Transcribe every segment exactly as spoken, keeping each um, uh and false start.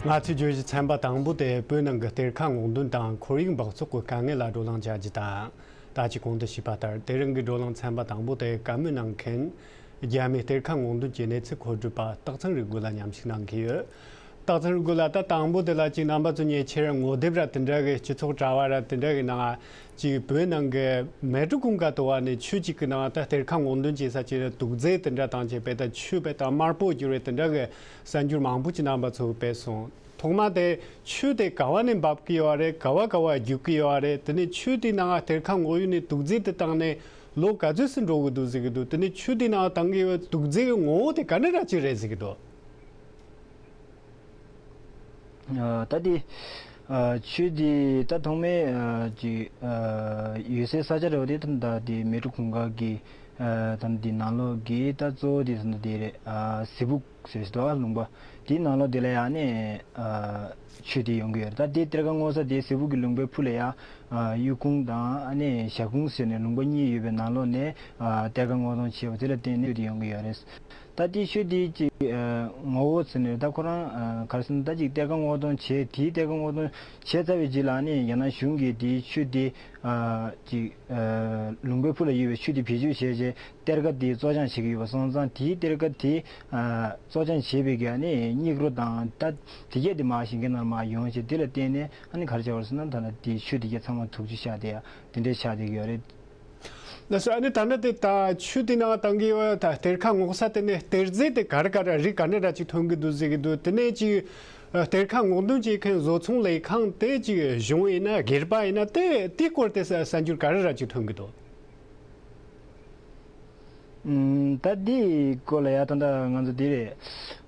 ང་ཚོའི་བརྗོད་གཞི་ཚན་པ་དང་པོ་དེ་བོད་ནང་གི་གཏེར་ཁ་སྔོག་འདོན་དང་ཁོར་ཡུག་འབག་བཙོག་གི་དཀའ་ངལ་ལ་བགྲོ་གླེང་བྱ་རྒྱུ་དང་། ད་ཅི་གོང་དུ་ཞུས་པ་ལྟར་དེ་རིང་གི་བགྲོ་གླེང་ཚན་པ་དང་པོ་དེ་བཀའ་མོལ་གནང་མཁན། རྒྱ་མིའི་གཏེར་ཁ་སྔོག་འདོན་གྱི་གནས་ཚུལ་མཁོ་སྒྲུབ་པ་སྟག་ཚང་རིག་རྒོད་ལགས་མཉམ་ཞུགས་གནང་གི་ཡོད། སྟག་ཚང་རིག་རྒོད་ལགས། ད་དང་པོ་དེ་ལ་ཅིག་རྣམ་པ་ཚོ་ཉེ་ཆར་ངོ་དེབ་ར་དེ་འདྲ་གི་སྤྱི་ཚོགས་དྲ་བ་ར་དེ་འདྲ་གི་ནང་ཅིག་བོད་ནང་གི་མལ་གྲོ་གུང་དཀར་སྟོད་པ་ནས་ཆུ་གཅིག་གི་ནང་ད་གཏེར་ཁ་སྔོག་འདོན་བྱེད་ས་ཅིག་ར་དུག་རྫས་དེ་འདྲ་བཏང་བྱས་པས་ད་ཆུ་དཔེ་ད་དམར་པོ་གྱུར་བའི་དེ་འདྲ་གི་གསར་འགྱུར་མང་པོ་ཅིག་རྣམ་པ་ཚོ་སྤེལ་སོང་། ཐོག་མ་དེ་ཆུ་དེ་ག་བ་ནས་འབབ་ཀྱི་ཡོད་རེད། ག་བ་ག་བ་རྒྱུག་གི་ཡོད་རེད། དེ་ནས་ཆུ་དེའི་ནང་གཏེར་ཁ་སྔོག་ཡུལ་ནས་དུག་རྫས་དེ་བཏང་ནས་ལོ་ག་ཚོད་ཙམ་འགྲོ་གི་འདུག་ཟེར་གི་འདུག་དེ་ནས་ཆུ་དེའི་ནང་བཏང་གི་ཡོད་དུག་རྫས་ཀྱི་ངོ་བོ་དེ་ག་འདྲ་འདྲ་ཅིག་རེད་ཟེར་གི་འདུག་ཨ། ད་དེ། ཨ། ཆུ་དེ་ད་ཐོག་མའི། ཨ། ཅིག་ཨ། ཡོད་སའི་ས་ཆ་རེད་པ། དེ་ད་ད་དེ་མལ་གྲོ་གུང་དཀར་གྱི། ཨ། ད་དེ་ནང་ལོགས་ཀྱི་ད་གཙོ་བོ་དེ་ད་དེ་རེད། ཨ། ཟེ་ཕུག་ཟེར་ཞིག་འདུག་ལུང་པ་དེའི་ནང་ལོགས་དེ་ལ་ཡང་ནས། ཨ། ཆུ་དེ་ཡོང་གི་ཡོད་རེད། ད་དེ་གཏེར་ཁ་སྔོག་ས་དེ་ཟེ་ཕུག་གི་ལུང་པའི་ཕུ་ལ་ཡ། ཨ། གཡུ་ཁུང་དང་ཨ་ནི་ཞྭ་ཁུང་ཟེར་ནས་ལུང་པ་གཉིས་ཡོད་པའི་ནང་ལོགས་ནས། ཨ། གཏེར་ཁ་སྔོག་འདོན་བྱས་པ་དེ་ལ་བརྟེན་ནས་ཆུ་དེ་ཡོང་གི་ཡོད་རེད། ད་དེ་ཆུ་དེ་ཅིག་ཨ། ངོ་བོ་ཟེར་ནས་ད་ཁོ་རང་། ཨ། ག་རེ་ཟེར་ན་ད་ཅིག་གཏེར་ཁ་སྔོག་འདོན་བྱས། དེའི་གཏེར་ཁ་སྔོག་འདོན་བྱས་ཚར་བའི་རྗེས་ལ་ནི་རྒྱ་ནག་གཞུང་གིས་དེའི་ཆུ་དེ། ཨ། ཅིག་ཨ། ལུང་པའི་ཕུ་ལ་ཡོད་པའི་ཆུ་དེ་བེད་སྤྱོད་བྱས་རྗེས་གཏེར་ཁ་དེ་བཙོ་སྦྱང་བྱེད་ཀྱི་ཡོད་པ་སོང་ཙང་། དེའི་གཏེར་ཁ་དེ། ཨ། བཙོ་སྦྱང་བྱས་པའི་གི་ཨ་ནི་སྙིགས་རོ་དང་ད་དེ་གས་དེ་མར་ཞིང་ཁའི་ནང་མར་ཡོང་བྱས། དེ་ལ་བརྟེན་ནས་ཨ་ནི་ག་རེ་བྱས་པ་རེད་ཟེར་ན་ད་ལྟ་དེའི་ཆུ་དེ་གས་ཚང་མ་དུག་ཆུ་ཆགས་བསྡད་ཡ་དེ་འདྲས་ཆགས་བསྡད་ཀྱི་ཡོད་རེད། ལགས་སོ། ཨ་ནི་ད་ལྟ་དེ་ད་ཆུ་དེ་ནང་བཏང་གི་ཡོད་ད་གཏེར་ཁ་སྔོག་ས་དེ་ནས་གཏེར་རྫས་དེ་ག་རེ་ག་རེ་རིགས་ག་འདྲ་འདྲ་ཅིག་ཐོན་གི་འདུག་ཟེར་གི་འདུག་དེ་ནས་ཅིག་ཨ། གཏེར་ཁ་སྔོག་འདོན་བྱེད་མཁན་བཟོ་ཚོང་ལས་ཁང་དེ་ཅིག་གཞུང་ཡིན་ན་སྒེར་པ་ཡིན་ན་དེ་དེའི་སྐོར་དེ་གསར་འགྱུར་ག་རེ་ར་ཅིག་ཐོན་གི་འདུག་ཨུམ། ད་འདིའི་སྐོར་ལ་ཡ་ད་ལྟ་ང་ཚོ་འདི་རེད།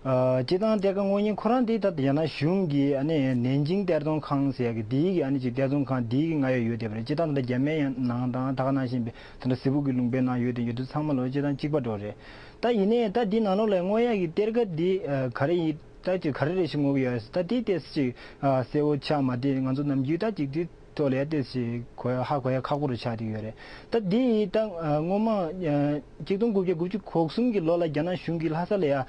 ཨ། སྤྱིར་བཏང་གཏེར་ཁ་སྔོག་མཁན་ཁོ་རང་འདི་ད་རྒྱ་ནག་གཞུང་གི་ཨ་ནི་ནན་ཅིང་གཏེར་སྟོན་ཁང་ཟེར་ཡ་གི་འདིའི་གི་ཨ་ནི་ཅིག་གཏེར་སྟོན་ཁང་འདིའི་གི་མངའ་འོག་ཡོད་བསྡད་པ་རེད། སྤྱིར་བཏང་ད་ལྟ་རྒྱ་མའི་ཡང་ནང་དང་ད་ག་ནང་བཞིན་པའི་ད་ལྟ་ཟེ་ཕུག་གི་ལུང་པའི་ནང་ཡོད་བསྡད་ཡོད་དུས་ཚང་མ་ལོ་སྤྱིར་བཏང་གཅིག་པ་འདྲ་རེད། ད་ཡིན་ནའི་ད་འདི་ནང་ལོགས་ལ་སྔོག་ཡ་གི་གཏེར་ཁ་འདི་ཨ། ག་རེ་ཡིན། ད་ཅིག་ག་རེ་རེ་ཞིག་སྔོག་གི་ཡོད་རེད། ད་དེ་ཏོག་ཙམ་ཅིག་ཨ། གསལ་པོ་ཆགས་མ་བསྡད། ང་ཚོ་ནམ་རྒྱུན་ད་ཅིག་དེ་ཐོག་ལ་ཡ་ཏོག་ཙམ་གོ་ཡ་ཧ་གོ་ཡ་ཁག་པོ་རུ་ཆགས་བསྡད་ཡོད་རེད། ད་དེ་ཡི་ད་ཨ། སྔོན་མ་ཨ། གཅིག་སྟོང་དགུ་བརྒྱ་དགུ་བཅུ་གོ་གསུམ་གྱི་ལོ་ལ་རྒྱ་ནག་གཞུང་གིས་ལྷ་ས་ལ་ཡ་ཨ།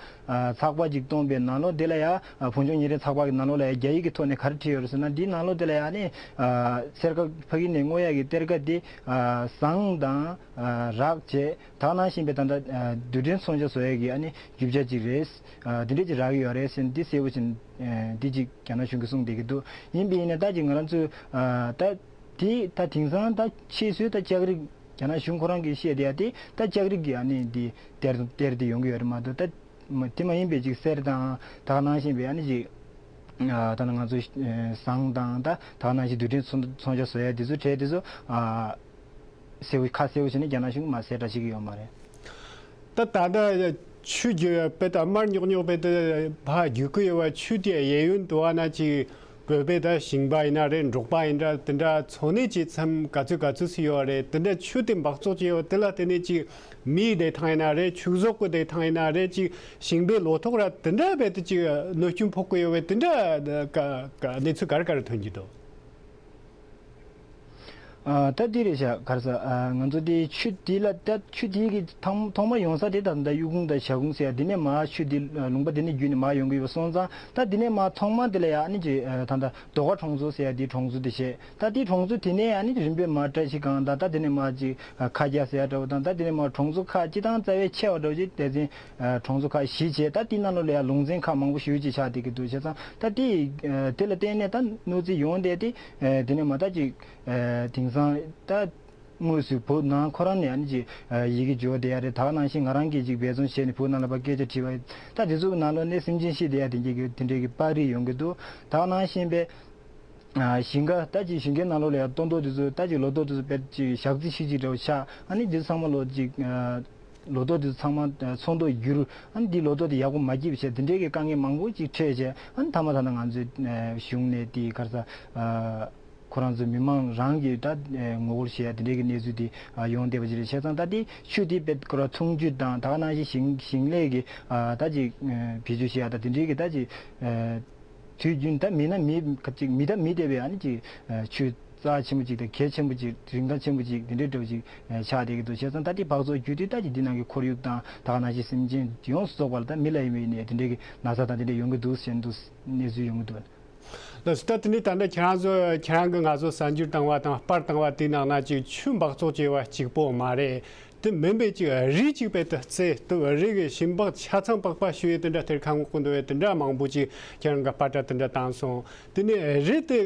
ཚགས་པར་ཅིག་བཏོན་པའི་ནང་ལོགས་དེ་ལ་ཡ་ཨ། བོད་ལྗོངས་ཉིན་རེའི་ཚགས་པར་གྱི་ནང་ལོགས་ལ་ཡ་རྒྱ་ཡིག་གི་ཐོག་ནས་ག་རེ་བྲིས་ཡོད་རེད་ཟེར་ན། དེའི་ནང་ལོགས་དེ་ལ་ཡ་ནི་ཨ། གཏེར་ཁ་ཕ་གི་ནས་སྔོག་ཡ་གི་གཏེར་ཁ་དེ་ཨ། ཟངས་དང་ཨ། རག་བྱས། ད་ག་ནང་བཞིན་པའི་ད་ལྟ་ཨ། རྡུལ་ཕྲན་མཚོན་ཆ་བཟོ་ཡས་ཀྱི་ཨ་ནི་རྒྱུ་ཆ་ཅིག་རེད། ཨ། འདི་འདྲས་ཅིག་རག་གི་ཡོད་རེད་ཟེར་ནས་འདི་གསལ་པོ་ཅིག་ཨ། འདི་ཅིག་རྒྱ་ནག་གཞུང་གིས་གསུངས་བསྡད་ཀྱི་འདུག་ཡིན་པ་ཡིན་ན་ད་ཅིག་ང་རང་ཚོས་ཨ། ད་དེ་ད་དེང་སང་ད་ཕྱིས་སུ་ད་ལྕགས་རིགས་རྒྱ་ནག་གཞུང་ཁོ་རང་གིས་བཤད་བསྡད་ཡ་དེ་ད་ལྕགས་རིགས་ཀྱི་ཨ་ནི་འདི་གཏེར་གཏེར་དེ་ཡོང་གི་ཡོད་རེད་མ་གཏོགས། ད་མ་དེ་མ་ཡིན་པའི་ཅིག་གསེར་དང་ད་ག་ནང་བཞིན་པའི་ཨ་ནི་ཅིག་ཨ། ད་ནི་ང་ཚོ་ཨ། ཟངས་དང་ད་ད་ག་ནང་བཞིན་རྡུལ་ཕྲན་མཚོན་མཚོན་ཆ་བཟོ་ཡ་དེ་ཚོ་གྲས་དེ་ཚོ་ཨ། གསལ་པོ་ཁ་གསལ་པོ་བྱས་ནས་རྒྱ་ནག་གཞུང་གིས་མར་གསལ་བསྒྲགས་བྱེད་ཀྱི་ཡོད་མ་རེད། ད་ད་ལྟ་ཆུ་རྒྱུ་དཔེ་ད་དམར་ཉོག་ཉོག་དཔེ་ད་ཕར་རྒྱུག་གི་ཡོད་པ། ཆུ་དེ་གཡས་གཡོན་དུ་བ་ན་ཅིག་བོད་པའི་ད་ཞིང་པ་ཡིན་ན་རེད། འབྲོག་པ་ཡིན་འདྲ་དེ་འདྲ་འཚོ་གནས་བྱེད་མཚམས་ག་ཚོད་ག་ཚོད་སུ་ཡོད་རེད། དེ་འདྲ་ཆུ་དེ་འབག་བཙོག་བྱས་ཡོད་དེ་ལ་བརྟེན་ནས་ཅིག་མིའི་བདེ་ཐང་ཡིན་ན་རེད། ཕྱུགས་ཟོག་གི་བདེ་ཐང་ཡིན་ན་རེད། ཅིག་ཞིང་པའི་ལོ་ཏོག་ར་དེ་འདྲ་རྦད་དེ་ཅིག་གནོད་སྐྱོན་ཕོག་གི་ཡོད་པས། དེ་འདྲ་ག་ག་གནས་ཚུལ་ག་རེ་ག་རེ་ཐོན་གྱི་འདུག་ཨ། ད་འདི་རེད་ཤག་ག་རེ་ཟེར། ཨ། ང་ཚོ་དེ་ཆུ་དེ་ལ་ད་ཆུ་དེ་གི་ཐང་ཐོག་མ་ཡོང་ས་དེ་ད་ད་གཡུ་ཁུང་དང་ཞྭ་ཁུང་ཟེར་ཡ་དེ་ནས་མར་ཆུ་དེ་ལུང་པ་དེ་ནས་བརྒྱུད་ནས་མར་ཡོང་གི་ཡོད་པ་སོང་ཙང་། ད་དེ་ནས་མར་ཐོག་མ་དེ་ལ་ཡ་ཨ་ནི་ཅིག་ཨ། ད་ད་རྡོ་ཁ་གྲོང་ཚོ་ཟེར་ཡ་དེ་གྲོང་ཚོ་དེ་བཤད། ད་དེ་གྲོང་ཚོ་དེ་ནས་ཨ་ནི་རིམ་པས་མར་བཀྲ་ཤིས་སྒང་དང་། ད་དེ་ནས་མར་ཅིག་ཨ། མཁའ་རྒྱ་ཟེར་ཡ་འདྲ་བོ་དང་། ད་དེ་ནས་མར་གྲོང་ཚོ་ཁག་སྤྱིར་བཏང་རྩ་བའི་ཆེ་བ་འདྲ་བོ་ཅིག་སྡེ་ཚན་ཨ། གྲོང་ཚོ་ཁག་བཞི་བྱས། ད་དེའི་ནང་ལོགས་ལ་ཡང་ལུང་ཚན་ཁག་མང་པོ་ཞེ་པོ་ཅིག་ཆགས་བསྡད་ཀྱི་འདུག་བྱས་ཙང་ད་དེ་ཨ། དེ་ལ་བརྟེན་ནས་ད་གནོད་འཚེ་ཡོང་བསྡད་དེ། ཨ། དེ་ནས་མར་ད་ཅིག་ཨ། དེང་སང་ད་དངོས་སུ་བོད་ནང་ཁོ་རང་ནས་ཨ་ནི་ཅིག་ཨ། ཡི་གེ་འབྱོར་བསྡད་ཡ་རེད། ད་ག་ནང་བཞིན་ང་རང་གིས་ཅིག་འབད་བརྩོན་བྱས་ནས་བོད་ནང་ལ་ཕར་སྐད་ཆ་དྲིས་པ་ཡིན། ད་དེ་ཚོ་གི་ནང་ལོགས་ནས་སེམས་ཅན་ཤི་བསྡད་ཡ་དེ་འདྲའི་གི་དེ་འདྲའི་གི་པར་རིས་ཡོང་གི་འདུག་ད་ག་ནང་བཞིན་པའི། ཨ། ཞིང་ཁ་ད་ཅིག་ཞིང་ཁའི་ནང་ལོགས་ལ་ཡང་སྟོན་ཐོག་དེ་ཚོ་ད་ཅིག་ལོ་ཏོག་དེ་ཚོ་དཔེ་ཅིག་ཞག་རྩི་ཤིག་ཅིག་འདྲ་བོ་ཆགས། ཨ་ནི་དེ་ཚོ་ཚང་མ་ལོ་ཅིག་ཨ། ལོ་ཏོག་དེ་ཚོ་ཚང་མ་ཨ། ཚོན་མདོག་འགྱུར། ཨ་ནི་དེ་ལོ་ཏོག་དེ་ཡག་པོ་མ་སྐྱེས་པ་བྱས། དེ་འདྲའི་གི་དཀའ་ངལ་མང་པོ་ཅིག་འཕྲད་བྱས། ཨ་ནི་མཐའ་མ་ད་ལྟ་ང་ཚོའི་ཨ། གཞུང་ནས་དེ་ག་རེ་ཟེར། ཨ། ཁོ་རང་ཚོའི་མི་མང་རང་གིས་ད་ཨ། ངོ་རྒོལ་བྱེད་ཡ་དེ་འདྲའི་གི་གནས་ཚུལ་དེ་ཨ། ཡོང་བསྡད་པ་ཅིག་རེད། བྱས་ཙང་ད་དེ་ཆུ་དེ་དཔེ་ཁོ་རང་འཐུང་ཆུ་དང་ད་ག་ནང་བཞིན་ཞིང་ཞིང་ལས་ཀྱི་ཨ། ད་ཅིག་ཨ། བེད་སྤྱོད་བྱེད་ཡ་ད་དེ་འདྲའི་གི་ད་ཅིག་ཨ། དུས་རྒྱུན་ད་མི་ན་མི་ཅིག་མི་ད་མི་དེ་བས་ཨ་ནི་ཅིག་ཨ། ཆུ་ རྩ་ཆེན་པོ་ཅིག་དང་གལ་ཆེན་པོ་ཅིག་རིན་ཐང་ཆེན་པོ་ཅིག་དེ་འདྲའི་འདྲ་བོ་ཅིག་ཆགས་བསྡད་ཀྱི་འདུག་བྱས་ཙང་ད་དེ་འབག་བཙོག་རྒྱུ་དེ་ད་ཅིག་འདི་ནང་གི་ཁོར་ཡུག་དང་ད་ག་ནང་བཞིན་སེམས་ཅན་ཡོངས་སུ་རྫོགས་པ་ལ་ད་མི་ལ་ཡིན་པའི་ནས་དེ་འདྲའི་གི་ན་ཚ་དང་དེ་འདྲ་ཡོང་གི་འདུག་ཟེར་འདུག་གནས་ཚུལ་ཡོང་གི་འདུག་ལགས་སོ། ད་དེ་ནས་ད་ལྟ་ཁྱེད་རང་ཚོ་ཁྱེད་རང་གི་ང་ཚོ་གསར་འགྱུར་བཏང་བ་དང་པར་བཏང་བ་དེའི་ནང་ན་ཅིག་ཆུ་འབག་བཙོག་བྱས་པ་གཅིག་པོ་མ་རེད། དེ་མིན་པའི་ཅིག་རི་གཅིག་པའི་དུ་རྩེ་དུ་རི་གི་ཞིང་འབག་ཆ་ཚང་པགས་པ་ཞུ་ཡས་དེ་འདྲ་གཏེར་ཁ་སྔོག་གི་འདུག་བས་དེ་འདྲ་མང་པོ་ཅིག་ཁྱེད་རང་གི་པར་འདྲ་དེ་འདྲ་བཏང་སོང་། དེ་ནས་རི་དེ་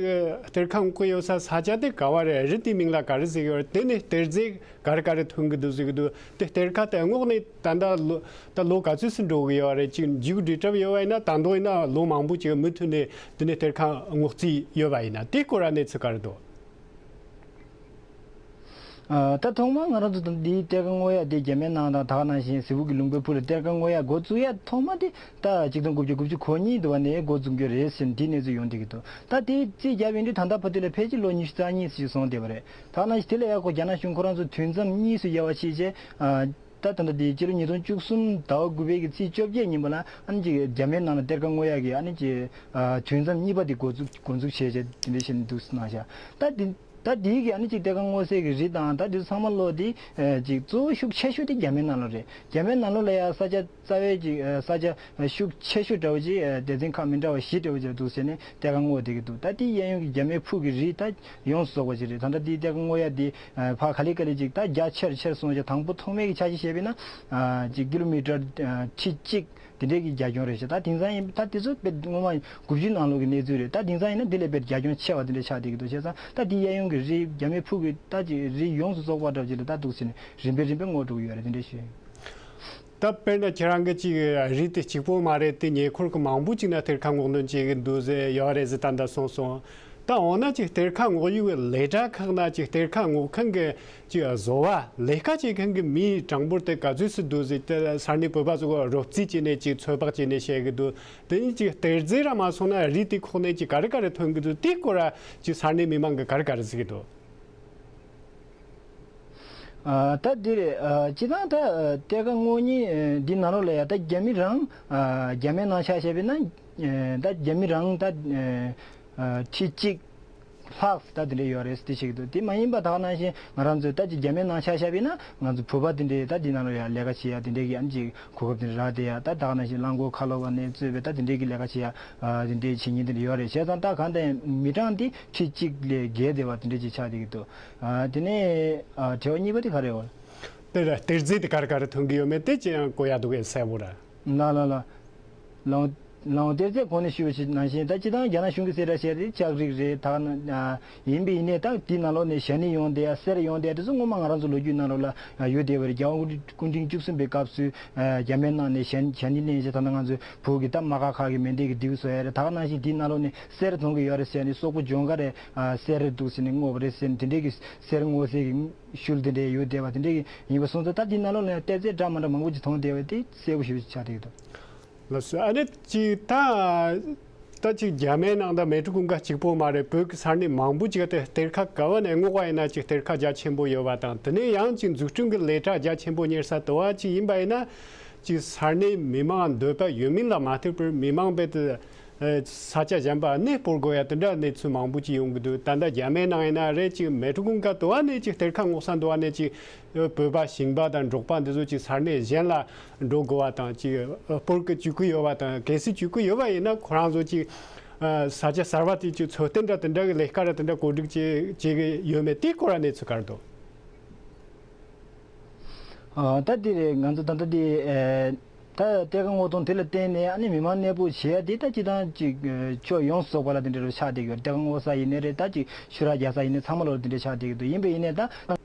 གཏེར་ཁ་སྔོག་གི་ཡོད་ས་ས་ཆ་དེ་ག་བ་རེད། རི་དེའི་མིང་ལ་ག་རེ་ཟེར་གི་ཡོད་རེད། དེ་ནས་གཏེར་རྫས་ག་རེ་ག་རེ་ཐོན་གི་འདུག་ཟེར་གི་འདུག་དེ་གཏེར་ཁ་དེ་སྔོག་ནས་ད་ལྟ་ལོ་ད་ལོ་ག་ཚོད་ཙམ་འགྲོ་གི་ཡོད་རེད། ཅིག་མཇུག་སྒྲིལ་གྲབས་ཡོད་པ་ཡིན་ན་ད་དུང་ཡིན་ན་ལོ་མང་པོ་ཅིག་མུ་མཐུད་ནས་དེ་ནས་གཏེར་ཁ་སྔོག་རྩིས་ཡོད་པ་ཡིན་ན་དེའི་སྐོར་ལ་གནས་ཚུལ་ག་རེ་འདུག་ཨ། ད་ཐོག་མར་ང་རང་ཚོ་འདིའི་གཏེར་ཁ་སྔོག་ཡ་དེ་རྒྱ་མའི་ནང་དང་ད་ག་ནང་བཞིན་ཟེ་བུ་གི་ལུང་པའི་ཕུ་ལ་གཏེར་ཁ་སྔོག་ཡ་འགོ་བཙུགས་ཡ་ཐོག་མ་དེ་ད་ཆིག་སྟོང་དགུ་བརྒྱ་དགུ་བཅུ་གོ་གཉིས་དུ་བ་ནས་འགོ་བཙུགས་རྒྱུ་རེད་ཟེར་འདི་གནས་ཚུལ་ཡོང་བསྡད་ཀྱི་འདུག་ད་དེ་རྩིས་བརྒྱབ་ཡིན་དུས་ད་ལྟ་བར་དུ་ལ་ཕལ་ཆེར་ལོ་ཉི་ཤུ་རྩ་གཉིས་ཙམ་ཞིག་སོང་བསྡད་པ་རེད། ད་ག་ནང་བཞིན་དེ་ལ་ཡ་ཁོ་རྒྱ་ནག་གཞུང་ཁོ་རང་ཚོ་དུས་མཚམས་གཉིས་སུ་དབྱེ་བ་ཕྱེ་བྱས། ཨ། ད་ད་ལྟ་དེ་སྤྱི་ལོ་ཉིས་སྟོང་བཅུ་གསུམ་ཟླ་བ་དགུ་པའི་གི་ཚེས་བཅོ་བརྒྱད་ཉིན་པ་ལ་ཨ་ནི་ཅིག་རྒྱ་མའི་ནང་ལ་གཏེར་ཁ་སྔོག་ཡག་གི་ཨ་ནི་ཅིག་ཨ། དུས་མཚམས་གཉིས་པ་དེ་འགོ་འཛུགས་འགོ་འཛུགས་བྱས་བྱས་དེ་འདྲ་བྱས་ནས་འདུག་གནང་ཤག་ད་དེ་ད་དེའི་གི་ཨ་ནི་ཅིག་གཏེར་ཁ་སྔོག་སའི་གི་རི་དང་ད་དེ་ཚང་མ་ལོ་དེ་ཨ། ཅིག་གཙོ་བོ་ཤུགས་ཆེ་ཤོས་དེ་རྒྱ་མའི་ནང་ལོགས་རེད། རྒྱ་མའི་ནང་ལོགས་ལ་ཡ་ས་ཆ་རྩ་བའི་ཅིག་ཨ། ས་ཆ་ཤུགས་ཆེ་ཤོས་འདྲ་བོ་ཅིག་ཨ། སྡེ་ཚན་ཁག་མི་འདྲ་བ་བཞི་འདྲ་བོ་ཅིག་འདུག་ཟེར་ནས་གཏེར་ཁ་སྔོག་བསྡད་ཀྱི་འདུག་ད་དེ་གཡས་གཡོན་གྱི་རྒྱ་མའི་ཕུག་གི་རི་ད་ཡོངས་སུ་རྫོགས་པ་ཅིག་རེད། ད་ལྟ་དེའི་གཏེར་ཁ་སྔོག་ཡ་དེ་ཕར་ག་ལེ་ག་ལེ་ཅིག་ད་རྒྱ་ཆེར་ཆེར་སོང་ཅིག་དང་པོ་ཐོག་མའི་གི་ཆ་གཞི་བཤད་པས་ན་ཅིག་ཀི་ལོ་མི་ཊར་ཁྲི་གཅིག་དེ་འདྲའི་གི་རྒྱ་ཁྱོན་རེད་ཤག་ད་དེང་སང་ཡིན་ད་དེ་ཚོ་དཔེ་སྔོན་མ་དགུ་བཅུའི་ནང་ལོགས་ཀྱི་གནས་ཚུལ་རེད། ད་དེང་སང་ཡིན་ན་དེ་ལས་དཔེ་རྒྱ་ཁྱོན་ཆེ་བ་དེ་འདྲ་ཆགས་བསྡད་ཀྱི་འདུག་བྱས་ཙང་ད་དེའི་གཡས་གཡོན་གྱི་རི་རྒྱ་མའི་ཕུག་གི་ད་ཅིག་རི་ཡོངས་སུ་རྫོགས་པ་འདྲ་ཅིག་ལ་ད་འདུག་ཟེར་ནས་རིམ་པས་རིམ་པས་སྔོག་འགྲོ་གི་ཡོད་རེད། དེ་འདྲ་ཞིག་རེད། ད་དཔེར་ན་ཁྱེད་རང་གི་ཅིག་རི་དེ་གཅིག་པོ་མ་རེད་དེ་ཉེ་འཁོར་གྱི་མང་པོ་ཅིག་ན་གཏེར་ཁ་སྔོག་འདོན་བྱེད་ཀྱི་འདུག་ཟེར་ཡོད་རེད་ཟེར་ད་ལྟ་གསུངས་སོང་། ད་འོ་ན་ཅིག་གཏེར་ཁ་སྔོག་ཡུལ་གྱི་ལས་གྲྭ་ཁག་ན་ཅིག་གཏེར་ཁ་སྔོག་མཁན་གྱི་ཅིག་བཟོ་བ་ལས་ཀ་བྱེད་མཁན་གྱི་མིའི་གྲངས་འབོར་དེ་ག་ཚོད་ཙམ་འདུག་ཟེར་ཏེ་ས་གནས་བོད་པ་ཚོ་གི་རོབ་རྩིས་བྱས་ནས་ཅིག་ཚོད་དཔག་བྱས་ནས་བཤད་ཀྱི་འདུག་དེ་ནས་ཅིག་གཏེར་རྫས་ར་མ་སོང་ན་རི་དེ་ཁོག་ནས་ཅིག་ག་རེ་ག་རེ་ཐོན་གྱི་འདུག་དེའི་སྐོར་ལ་ཅིག་ས་གནས་མི་མང་གི་ག་རེ་ག་རེ་ཟེར་གྱི་འདུག་ཨ། ད་འདི་རེད། ཨ། སྤྱིར་བཏང་ད་ཨ། གཏེར་ཁ་སྔོག་མཁན་ཨ། འདི་ནང་ལོགས་ལ་ཡ་ད་རྒྱ་མི་རང་ཨ། རྒྱ་མའི་ནང་ཆ་བཞག་པ་ཡིན་ན་ཨ། ད་རྒྱ་མི་རང་ད་ཨ། ཁྲི་གཅིག་ལྷག་ད་དེ་འདྲ་ཡོད་རེད་ཟེར་དེ་བཤད་ཀྱི་འདུག་དེ་མ་ཡིན་པ་ད་ག་ནང་བཞིན་ང་རང་ཚོའི་ད་ཅིག་རྒྱ་མའི་ནང་ཆ་བཞག་པ་ཡིན་ན་ང་ཚོ་བོད་པ་དེ་འདྲས་ད་འདི་ནང་ལོགས་ཡ་ལས་ཀ་བྱེད་ཡ་དེ་འདྲས་ཀྱི་ཨ་ནི་ཅིག་གོ་སྐབས་དེ་འདྲ་རག་བསྡད་ཡ། ད་ད་ག་ནང་བཞིན་རླངས་འཁོར་ཁ་ལོ་བ་ནས་གཙོས་པའི་ད་དེ་འདྲས་ཀྱི་ལས་ཀ་བྱེད་ཡ་ཨ། དེ་འདྲས་བྱེད་མཁན་དེ་འདྲ་ཡོད་རེད། བྱས་ཙང་ད་གང་ལྟར་མི་གྲངས་དེ་ཁྲི་གཅིག་ལས་བརྒལ་བསྡད་པ་དེ་འདྲས་ཅིག་ཆགས་བསྡད་ཀྱི་འདུག་ཨ། དེ་ནས་ཨ། དྲི་བ་གཉིས་པ་དེ་ག་རེ་ཡོད། དེ་ལ་གཏེར་རྫས་དེ་ག་རེ་ག་རེ་ཐོན་གྱི་ཡོད་མེད་དེ་ཅི་ཡང་གོ་ཡ་འདུག་གས་གསལ་པོ་ར། ལགས་ལགས་ལགས། ལགས་གཏེར་རྫས་གོང་ནས་ཞུས་པ་ཞིག་ནང་བཞིན་ད་སྤྱིར་བཏང་རྒྱ་ནག་གཞུང་གིས་གསལ་བསྒྲགས་བྱས་ཏེ་ལྕགས་རིགས་རེད། ད་ཨ། ཡིན་པའི་ཡིན་ནའི་ད་དེའི་ནང་ལོགས་ནས་ཞྭ་ནི་ཡོང་བསྡད་ཡ་གསེར་ཡོང་བསྡད་ཡ་དེ་ཚོ་སྔོན་མ་ང་རང་ཚོ་ལོ་རྒྱུས་ནང་ལོགས་ལ་ཡོད་བསྡད་པ་རེད། རྒྱལ་དབང་སྐུ་ཕྲེང་བཅུ་གསུམ་པའི་སྐབས་སུ་ཨ། རྒྱ་མིའི་ནང་ནས་ཞྭ་ཞྭ་ནི་ལེན་བྱས་ད་ལྟ་ང་ཚོའི་བོད་ཀྱི་ད་དམག་ཁ་ཁག་གི་མེ་མདེའུ་ཀྱི་མདེའུ་བཟོ་ཡ་རེད། ད་ག་ནང་བཞིན་དེའི་ནང་ལོགས་ནས་གསེར་ཐོན་གྱི་ཡོད་རེད་ཟེར་ནས་སོག་པོ་ལྗོངས་མཁར་རེད། ཨ། གསེར་རེད་འདུག་ཟེར་ནས་བསྔོགས་པ་རེད་ཟེར་ནས་དེ་འདྲའི་གི་གསེར་བསྔོག་སའི་གི་ཤུལ་དེ་འདྲའི་ཡོད་བསྡད་པ་དེ་འདྲའི་གི་ཡིན་པ་སོང་ཙང་ད་དེའི་ནང་ལོགས་ནས་གཏེར་རྫས་འདྲ་མི་འདྲ་མང་པོ་ཅིག་ཐོན་བསྡད་པ་དེ་གསལ་པོ་ཞེ་པོ་ཅིག་ཆགས་བསྡད་ཀྱི་འདུག་ལགས་སོ། ཨ་ནི་ཅིག་ད་ད་ཅིག་རྒྱ་མིའི་ནང་དང་མལ་གྲོ་གུང་དཀར་གཅིག་པོ་མ་རེད། བོད་ཀྱི་ས་གནས་མང་པོ་ཅིག་དེ་གཏེར་ཁ་ག་བ་ནས་སྔོག་པ་ཡིན་ན་ཅིག་གཏེར་ཁ་རྒྱ་ཆེན་པོ་ཡོད་པ་དང་། དེ་ནས་ཡང་ཅིག་འཛུགས་སྐྲུན་གྱི་ལས་གྲྭ་རྒྱ་ཆེན་པོ་གཉེར་ས་དུ་བ་ཅིག་ཡིན་པ་ཡིན་ན་ཅིག་ས་གནས་མི་མང་འདོད་པ་ཡོད་མིན་ལ་མ་ལྟོས་པར་མི་མང་རྦད་དེ་ཨ། ས་ཆ་གཞན་པ་གནས་སྤོར་དགོས་ཡ་དེ་འདྲ་གནས་ཚུལ་མང་པོ་ཅིག་ཡོང་གི་འདུག་ད་ལྟ་རྒྱ་མིའི་ནང་ཡིན་ན་རེད། ཅིག་མལ་གྲོ་གུང་དཀར་དུ་བ་ནས་ཅིག་གཏེར་ཁ་སྔོག་ས་འདུག་བ་ནས་ཅིག་བོད་པ་ཞིང་པ་དང་འབྲོག་པ་འདི་ཚོ་ཅིག་ས་གནས་གཞན་ལ་འགྲོ་དགོས་པ་དང་། ཅིག་སྤོར་གི་བཅུག་གི་ཡོད་པ་དང་། གལ་སྲིད་བཅུག་གི་ཡོད་པ་ཡིན་ན་ཁོ་རང་ཚོ་ཅིག་ས་ཆ་གསར་པ་དེ་ཅིག་འཚོ་རྟེན་འདྲ་དེ་འདྲ་གི་ལས་ཀ་ར་དེ་འདྲ་གོ་སྒྲིག་བྱེད་བྱེད་གི་ཡོད་མེད་དེའི་སྐོར་ལ་གནས་ཚུལ་ག་རེ་འདུག་ཨ། ད་དེ་རེད། ང་ཚོ་ད་ལྟ་དེ་ཨེ། ད་གཏེར་ཁ་སྔོག་སྟངས་དེ་ལ་བརྟེན་ནས་ཨ་ནི་མི་མང་གནས་སྤོ་བྱེད་ཡ་དེ་ད་སྤྱིར་བཏང་ཅིག་ཨེ། ཕྱོགས་ཡོངས་སུ་རྫོགས་པ་ལ་དེ་འདྲ་རུ་ཆགས་བསྡད་ཀྱི་ཡོད། གཏེར་ཁ་སྔོག་ས་ཡིན་ནའི་རེད། ད་ཅིག་ཤུ་རག་རྒྱག་ས་ཡིན་ནའི་ཚང་མ་ལོ་དེ་འདྲ་ཆགས་བསྡད་ཀྱི་འདུག་ཡིན་པས་ཡིན་ནའི་ད་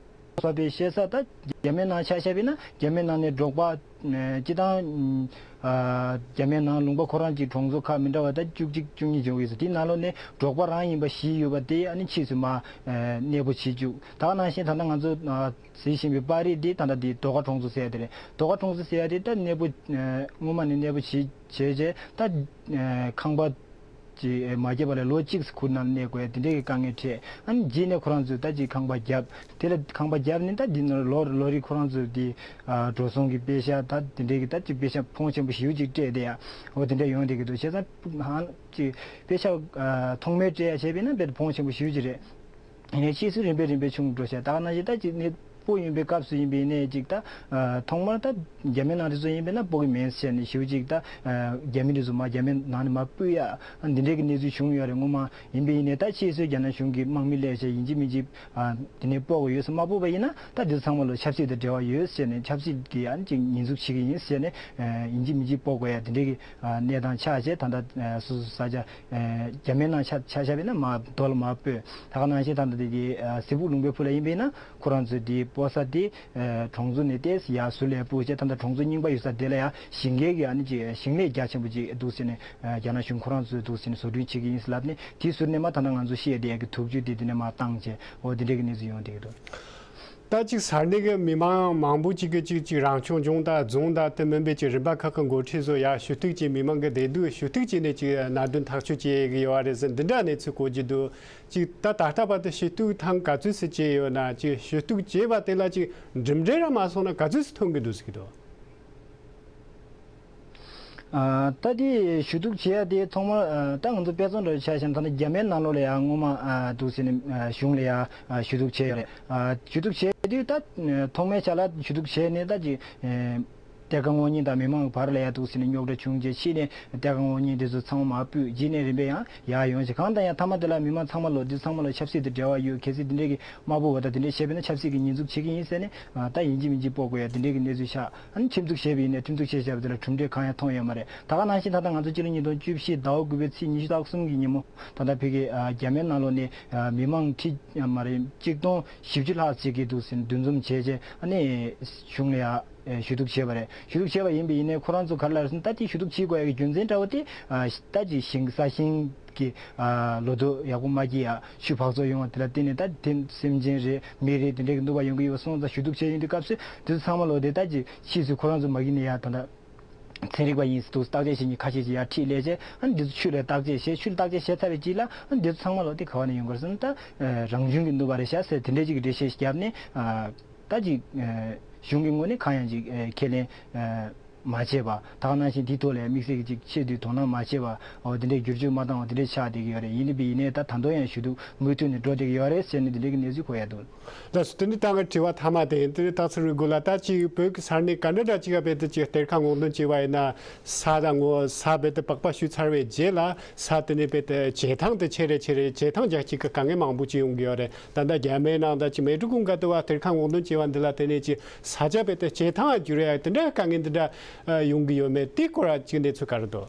ས་པའི་བཤད་ས་ད་རྒྱ་མིའི་ནང་ཆ་བཞག་པ་ཡིན་ན་རྒྱ་མིའི་ནང་ནས་འབྲོག་པ་ཨེ། སྤྱིར་བཏང་ཨ། རྒྱ་མིའི་ནང་ལུང་པ་ཁོ་རང་གི་གྲོང་ཚོ་ཁག་མི་འདྲ་བ་ད་བཅུ་གཅིག་བཅུ་གཉིས་འབྱུང་གི་ཡོད་ས་དེའི་ནང་ལོགས་ནས་འབྲོག་པ་རང་ཡིན་པ་བཞི་ཡོད་པ་དེ་ཨ་ནི་ཕྱིས་སུ་མར་ཨེ། གནས་སྤོ་བྱེད་བཅུག་ད་ག་ནང་བཞིན་ད་ལྟ་ང་ཚོ་ཨ། གཟིགས་བཞིན་པའི་པར་རིས་འདི་ད་ལྟ་འདི་རྡོ་ཁ་གྲོང་ཚོ་ཟེར་ཡ་དེ་རེད། རྡོ་ཁ་གྲོང་ཚོ་ཟེར་ཡ་དེ་ད་གནས་སྤོ་ཨ། སྔོན་མ་ནས་གནས་སྤོ་བྱེད་བྱས་རྗེས་ད་ཨ། ཁང་པ་ཅིག་མ་བརྒྱབ་པ་ལས་ལོ་གཅིག་ཁུར་ནང་གནས་དགོས་ཡ་དེ་འདྲའི་གི་དཀའ་ངལ་འཕྲད། ཨ་ནི་རྗེས་ནས་ཁོ་རང་ཚོས་ད་ཅིག་ཁང་པ་བརྒྱབ། དེ་ལ་ཁང་པ་བརྒྱབ་ནས་ད་འདི་ནང་ལོ་ལོ་རེ་ཁོ་རང་ཚོས་འདི་ཨ། འགྲོ་སོང་གི་པེ་ཤ་ད་དེ་འདྲའི་གི་ད་ཅིག་པེ་ཤ་ཕོན་ཆེན་པོ་ཞེ་པོ་ཅིག་སྤྲད་བསྡད་ཡ་འོ་དེ་འདྲ་ཡོང་བསྡད་ཀྱི་འདུག་བྱས་ཙང་ཧང་ཅིག་པེ་ཤ་ཨ། ཐོག་མའི་སྤྲད་ཡ་བྱས་པས་ན་དཔེ་ཕོན་ཆེན་པོ་ཞེ་པོ་ཅིག་རེད། ཡིན་ནའི་ཕྱིས་སུ་རིམ་པས་རིམ་པས་ཆུང་འགྲོ་བྱས། ད་ག་ནང་བཞིན་ད་ཅིག་ནི་སྤོ་ཡིན་པའི་སྐབས་སུ་ཡིན་པ་ཡིན་ནའི་ཅིག་ད་ཐོག་མར་ད་རྒྱ་མའི་ནང་དེ་ཚོ་ཡིན་པས་ན་སྤོ་གི་མིན་ཟེར་ནས་ཞུ་ཅིག་ད་རྒྱ་མི་དེ་ཚོ་མ་རྒྱ་མའི་ནང་ནས་མ་སྤོ་ཡ་འདི་འདྲའི་གི་གནས་ཚུལ་བྱུང་ཡོད་རེད་སྔོན་མ། ཡིན་པ་ཡིན་ནའི་ད་ཕྱིས་སུ་རྒྱ་ནག་གཞུང་གི་དམག་མི་སླེབས་བྱས་ཡིན་གཅིག་མིན་གཅིག་དེ་ནས་སྤོ་གི་ཡོད་ཟེར་མ་སྤོ་བ་ཡིན་ན་ད་དེ་ཚོ་ཚང་མ་ལོ་ཆབ་སྲིད་དང་འབྲེལ་བ་ཡོད་ཟེར་ནས་ཆབ་སྲིད་ཀྱི་ཨ་ནི་ཅིག་ཉེས་འཛུགས་བྱེད་ཀྱི་ཡིན་ཟེར་ནས་ཡིན་གཅིག་མིན་གཅིག་སྤོ་དགོས་ཡ་དེ་འདྲའི་གི་གནས་སྟངས་ཆགས་བྱས། ད་ལྟ་སོ་སོ་ས་ཆ་རྒྱ་མིའི་ནང་ཆ་ཆ་བཞག་པ་ཡིན་ན་མ་རྡོ་ལ་མ་སྤོས། ད་ག་ནང་བཞིན་ད་ལྟ་དེ་གི་སེ་ཕུག་ལུང་པའི་ཕུ་ལ་ཡིན་པ་ཡིན་ན་ཁོ་རང་ཚོའི་དེ་སྤོ་ས་དེ་གྲོང་ཚོ་ནས་ཏོག་ཙམ་ཡར་ཟུར་ལ་སྤོས་བྱས། ད་ལྟ་གྲོང་ཚོ་རྙིང་པ་ཡོད་ས་དེ་ལ་ཡ་ཞིང་ལས་ཀྱི་ཨ་ནི་ཅིག་ཞིང་ལས་རྒྱ་ཆེན་པོ་ཅིག་འདུག་ཟེར་ནས་རྒྱ་ནག་གཞུང་ཁོ་རང་ཚོས་འདུག་ཟེར་ནས་བཟོ་སྐྲུན་བྱེད་ཀྱི་ཡིན་ཟེར་ལབ་ནས་དེའི་ཟུར་ནས་མ་ད་ལྟ་ང་ཚོ་བཤད་བསྡད་ཡ་གི་དུག་ཆུ་དེ་དེ་ནས་མར་བཏང་བྱས། འོ་དེ་འདྲའི་གི་གནས་ཚུལ་ཡོང་བསྡད་ཀྱི་འདུག་ད་ཅིག་ས་གནས་ཀྱི་མི་མང་མང་པོ་ཅིག་གིས་ཅིག་ཅིག་རང་སྐྱོང་ལྗོངས་དང་རྫོང་དང་དེ་མིན་པའི་ཅིག་རིམ་པ་ཁག་གི་འགོ་ཁྲིད་ཚོ་ཡར་ཞུ་གཏུག་ཅིག་མི་མང་གི་བདེ་སྡུག་ཞུ་གཏུག་བྱས་ནས་ཅིག་གནད་དོན་ཐག་གཅོད་བྱེད་ཀྱི་ཡོད་རེད་ཟེར་འདི་འདྲ་གནས་ཚུལ་གོ་རྒྱུ་འདུག་ཅིག་ད་ད་ལྟ་བར་དུ་ཞུ་གཏུག་ཐེངས་ག་ཚོད་ཙམ་བྱས་ཡོད་ན། ཅིག་ཞུ་གཏུག་བྱས་པ་དེ་ལ་ཅིག་གྲུབ་འབྲས་ར་མ་སོང་ན་ག་ཚོད་ཙམ་ཐོན་གྱི་འདུག་ཟེར་གྱི་འདུག་ཨ། ད་དེ་ཞུ་གཏུག་བྱེད་ཡ་དེ་ཐོག་མར་ཨ་ད་ང་ཚོ་དཔེ་མཚོན་འདྲ་ཆ་བཞག་ན་ད་ནི་རྒྱ་མའི་ནང་ལོགས་ལ་ཡ་སྔོན་མ་ཨ་འདུག་ཟེར་ནས་ཨ་གཞུང་ལ་ཡ་ཨ་ཞུ་གཏུག་བྱས་ཡོད་རེད། ཨ་ཞུ་གཏུག་བྱས་དུས་ད་ཐོག་མའི་ཆ་ལ་ཞུ་གཏུག་བྱས་ནས་ད་ཅིག་ཨ་གཏེར་ཁ་སྔོག་བརྙན་དང་མི་མང་བར་ལ་ཡ་འདུག་ཟེར་ནས་རྙོག་དྲ་བྱུང་རྗེས་ཕྱིས་ནས་གཏེར་ཁ་སྔོག་བརྙན་དེ་ཚོ་ཚང་མ་མར་ཕུད་རྗེས་ནས་རིམ་པས་ཡང་ཡར་ཡོང་ཞིང་། གང་ལྟར་ཡང་མཐའ་མ་དེ་ལ་མི་མང་ཚང་མ་ལོ་འདི་ཚང་མ་ལ་ཆབ་སྲིད་དང་འབྲེལ་བ་ཡོད། གལ་སྲིད་དེ་འདྲས་ཀྱི་དམར་པོ་བ་དང་དེ་འདྲས་བྱས་པས་ན་ཆབ་སྲིད་ཀྱི་ཉེས་འཛུགས་བྱེད་ཀྱི་ཡིན་ཟེར་ནས་ཨ་ད་ཡིན་གཅིག་མིན་གཅིག་སྤོ་དགོས་ཡ་དེ་འདྲས་ཀྱི་གནས་ཚུལ་ཤར། ཨ་ནི་ཁྲིམས་གཏུག་བྱས་པ་ཡིན་ནའི་ཁྲིམས་གཏུག་བྱས་བཞག་པ་དེ་ལ་གྲུབ་འབྲས་གང་ཡང་མཐོང་ཡོད་མ་རེད། ད་ག་ནང་བཞིན་ད་ལྟ་ང་ཚོ་སྤྱི་ལོ་ཉིས་སྟོང་བཅུ་བཞི་ཟླ་བ་དགུ་པའི་ཚེས་ཉི་ཤུ་རྩ་གསུམ་གྱི་ཉིན་མོ་ད་ལྟ་ཕ་གི་ཨ་རྒྱ་མའི་ནང་ལོགས་ནས་ཨ་མི་མང་ཁྲི་ཨ་མ་རེད་གཅིག་སྟོང་བཞི་བཅུ་ལྷག་ཅིག་གིས་འདུག་ཟེར་འདུ་འཛོམས་བྱས་རྗེས་ཨ་ནི་གཞུང་ལ་ཡ་ཨེ་ཞུ་གཏུག་བྱས་པ་རེད། ཞུ་གཏུག་བྱས་པ་ཡིན་པ་ཡིན་ནའི་ཁོ་རང་ཚོ་ག་རེ་ལབ་ཟེར་ན་ད་དེ་ཞུ་གཏུག་བྱེད་དགོས་ཡ་གི་རྒྱུ་མཚན་འདྲ་བོ་དེ་ཨ་ད་ཅིག་ཞིང་ས་ཞིང་གི་ཨ་ལོ་ཐོག་ཡག་པོ་མ་སྐྱེས་ཡ་ཆུ་འབག་བཙོག་ཡོང་བ་དེ་ལ་བརྟེན་ནས་ད་དེ་སེམས་ཅན་རེད་མི་རེད་དེ་འདྲའི་གི་གནོད་པ་ཡོང་གི་ཡོད་པ་སོང་ཙང་ཞུ་གཏུག་བྱས་ཡོང་དུས་སྐབས་སུ་དེ་ཚོ་ཚང་མ་ལོ་དེ་ད་ཅིག་ཕྱིས་སུ་ཁོ་རང་ཚོ་མ་གི་ནས་ཡ་ད་ད་ཚན་རིག་པ་ཡིན་ཟེར་འདུག་བརྟག་དཔྱད་བྱེད་མཁན་ཁ་ཤས་ཅིག་ཡར་ཁྲིད་སླེབས་རྗེས་ཨ་ནི་འདི་ཚོ་ཆུ་ལ་བརྟག་དཔྱད་བྱས། ཆུ་ལ་བརྟག་དཔྱད་བྱས་ཚར་བའི་རྗེས་ལ་ཨ་ནི་འདི་ཚོ་ཚང་མ་ལོ་དེ་ག་བ་ནས་ཡོང་གི་རེད་ཟེར་ན་ད་རང་བྱུང་གི་གནོད་པ་རེད་ཤག་ཟེར་དེ་འདྲའི་ཅིག་འགྲེལ་བཤད་ཞིག་བརྒྱབ་ནས་ཨ། ད་ཅིག་གཞུང་གི་ངོས་ནས་གང་ཡང་ཅིག་ཁས་ལེན་མ་བྱས་པ། ད་ག་ནང་བཞིན་དེའི་ཐོག་ལ་དམིགས་བསལ་གྱི་ཅིག་ཆེད་དུ་དོ་སྣང་མ་བྱས་པ། འོ་དེ་འདྲའི་བསྒྱུར་བཅོས་མ་བཏང་བ་དེ་འདྲའི་ཆགས་བསྡད་ཀྱི་ཡོད་རེད། ཡིན་ནའི་ཡིན་ནའི་ད་ད་དུང་ཡང་ཞུ་གཏུག་མུ་མཐུད་ནས་འགྲོ་བསྡད་ཀྱི་ཡོད་རེད་ཟེར་ནས་དེ་འདྲའི་གི་གནས་ཚུལ་གོ་ཡ་འདུག་ལགས་སོ། དེ་ནི་ད་ང་དྲི་བ་མཐའ་མ་དེ་ཡིན། དེ་ནི་སྟག་འཚེར་བའི་མགོ་ལ་ད་ཅིག་བོད་ཀྱི་ས་གནས་ག་འདྲ་འདྲ་ཅིག་ག་བལ་དུ་ཅིག་གཏེར་ཁ་སྔོག་འདོན་བྱས་པ་ཡིན་ན། ས་དང་ངོ་ས་རྦད་དེ་པགས་པ་བཤུས་ཚར་བའི་རྗེས་ལ་ས་དེ་ནས་རྦད་དེ་བྱེ་ཐང་དེ་ཆེ་རེ་ཆེ་རེ་བྱེ་ཐང་རྒྱ་སྐྱེད་ཀྱི་དཀའ་ངལ་མང་པོ་ཅིག་ཡོང་གི་ཡོད་རེད། ད་ལྟ་རྒྱ་མིའི་ནང་ད་ཅིག་མལ་གྲོ་གུང་དཀར་སྟོད་པ་གཏེར་ཁ་སྔོག་འདོན་བྱས་པ་འདི་ལ་བརྟེན་ནས་ཅིག་ས་ཆ་རྦད་དེ་བྱེ་ཐང་ང་འགྱུར་ཡ་དེ་འདྲ་དཀའ་ངལ་འདི་འདྲ་ཡོང་གི་ཡོད་མེད་དེའི་སྐོར་ལ་ཅིག་གནས་ཚུལ་ག་རེ་འདུག་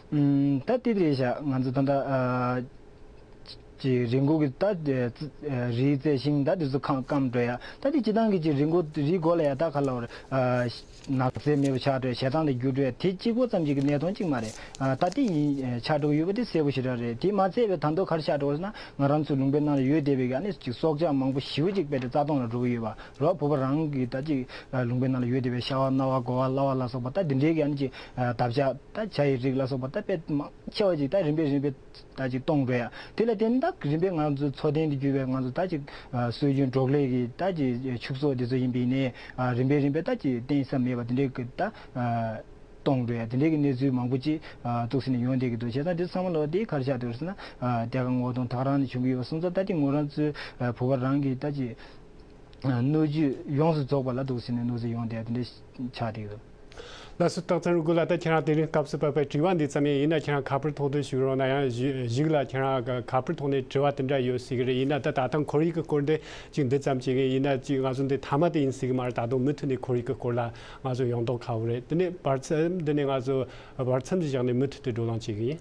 ཨུམ། ད་དེ་རེད་ཤག་ང་ཚོ་ད་ལྟ་ཨ། ཅིག་རི་མགོ་གི་ད་དེ་རི་རྩེ་ཤིང་ད་དེ་ཚོ་ཁམ་སྐམ་འགྲོ་ཡ། ད་དེ་སྤྱི་བཏང་གི་ཅིག་རི་མགོ་རི་མགོ་ལ་ཡ་ད་ག་ལ་བར་ཨ་ནགས་ཚལ་མེད་པ་ཆགས་འགྲོ་ཡ། བྱེ་ཐང་ལ་འགྱུར་འགྲོ་ཡ། དེ་གཅིག་པོ་ཙམ་ཅིག་གི་གནས་སྟངས་གཅིག་མ་རེད། ཨ་ད་དེ་ཡིན་ཆགས་འགྲོ་གི་ཡོད་པ་དེ་གསལ་པོ་ཞེ་དྲག་རེད། དེ་མ་ཚད་པའི་ད་དུང་ག་རེ་ཆགས་འགྲོ་ཟེར་ན་ང་རང་ཚོའི་ལུང་པའི་ནང་ལ་ཡོད་བསྡད་པའི་གི་ཨ་ནི་ཅིག་སྲོག་ཆགས་མང་པོ་ཞེ་པོ་ཅིག་རྦད་དེ་རྩ་སྟོངས་ལ་འགྲོ་གི་ཡོད་པ་རེད། བོད་པ་རང་གི་ད་ཅིག་ལུང་པའི་ནང་ལ་ཡོད་བསྡད་པའི་ཤ་བ་གནའ་བ་དགོ་བ་གླ་བ་ལ་སོགས་པ་ད་དེ་འདྲའི་གི་ཨ་ནི་ཅིག་འདབ་ཆགས། ད་བྱ་ཡི་རིགས་ལ་སོགས་པ་ད་དཔེ་མང་ཆེ་བ་ཅིག་ད་རིམ་པས་རིམ་པས་ད་ཅིག་སྟོངས་འགྲོ་ཡ། དེ་ལ་བརྟེན་ད་རིམ་པས་ང་ཚོ་འཚོ་རྟེན་དུ་གྱུར་པའི་ང་ཚོ་ད་ཅིག་སྲོལ་རྒྱུན་འབྲོག་ལས་ཀྱི་ད་ཅིག་ཕྱུགས་ཟོག་དེ་ཚོ་ཡིན་པ་ཡིན་ནའི་རིམ་པས་རིམ་པས་ད་ཅིག་གཏིང་ཟབ་མེད་པ་དེ་འདྲའི་གི་ད་སྟོངས་འགྲོ་ཡ། དེ་འདྲའི་གི་གནས་ཚུལ་མང་པོ་ཅིག་འདུག་སེ་ནས་ཡོང་བསྡད་ཀྱི་འདུག་བྱས་ཙང་དེ་ཚང་མ་ལོ་དེ་ག་རེ་ཆགས་འདུག་ཟེར་ན་གཏེར་ཁ་སྔོག་འདོན་ད་ག་རང་ནས་བྱུང་གི་ཡོད་པ་སོང་ཙང་ད་དེ་ང་རང་ཚོའི་བོད་པ་རང་གི་ད་ཅིག་སྣོད་བཅུད་ཡོངས་སུ་རྫོགས་པ་ལ་འདུག་སེ་ནས་གནོད་འཚེ་ཡོང་བསྡད་དེ་འདྲ་ཆགས་བསྡད་ཀྱི་འདུག་ལགས་སོ། སྟག་འཚེར་མགོ་ལ་ད་ཁྱེད་རང་དེ་རིང་སྐབས་སུ་བབས་པའི་དྲི་བ་འདི་ཙམ་ཡིན། ཡིན་ན་ཁྱེད་རང་ཁ་པར་ཐོག་ཏུ་ཞུགས་རོགས་གནང་། ཡང་གཞི་གཞུག་ལ་ཁྱེད་རང་ཁ་པར་ཐོག་ནས་དྲི་བ་དེ་འདྲ་ཡོད་སྲིད་ཀྱི་རེད། ཡིན་ན་ད་ད་ཐེངས་ཁོར་ཡུག་གི་སྐོར་འདི་ཅིག་འདི་ཙམ་ཅིག་ཡིན། ཡིན་ན་ཅིག་ང་ཚོ་འདི་མཐའ་མ་དེ་ཡིན་སྲིད་ཀྱི་མ་རེད། ད་དུང་མུ་མཐུད་ནས་ཁོར་ཡུག་གི་སྐོར་ལ་ང་ཚོ་ཡོང་མདོག་ཁ་པོ་རེད། དེ་ནས་བར་མཚམས་འདི་ནས་ང་ཚོ་བར་མཚམས་ཅིག་བཞག་ནས་མུ་མཐུད་དུ་བགྲོ་གླེང་བྱེད་ཀྱི་ཡིན།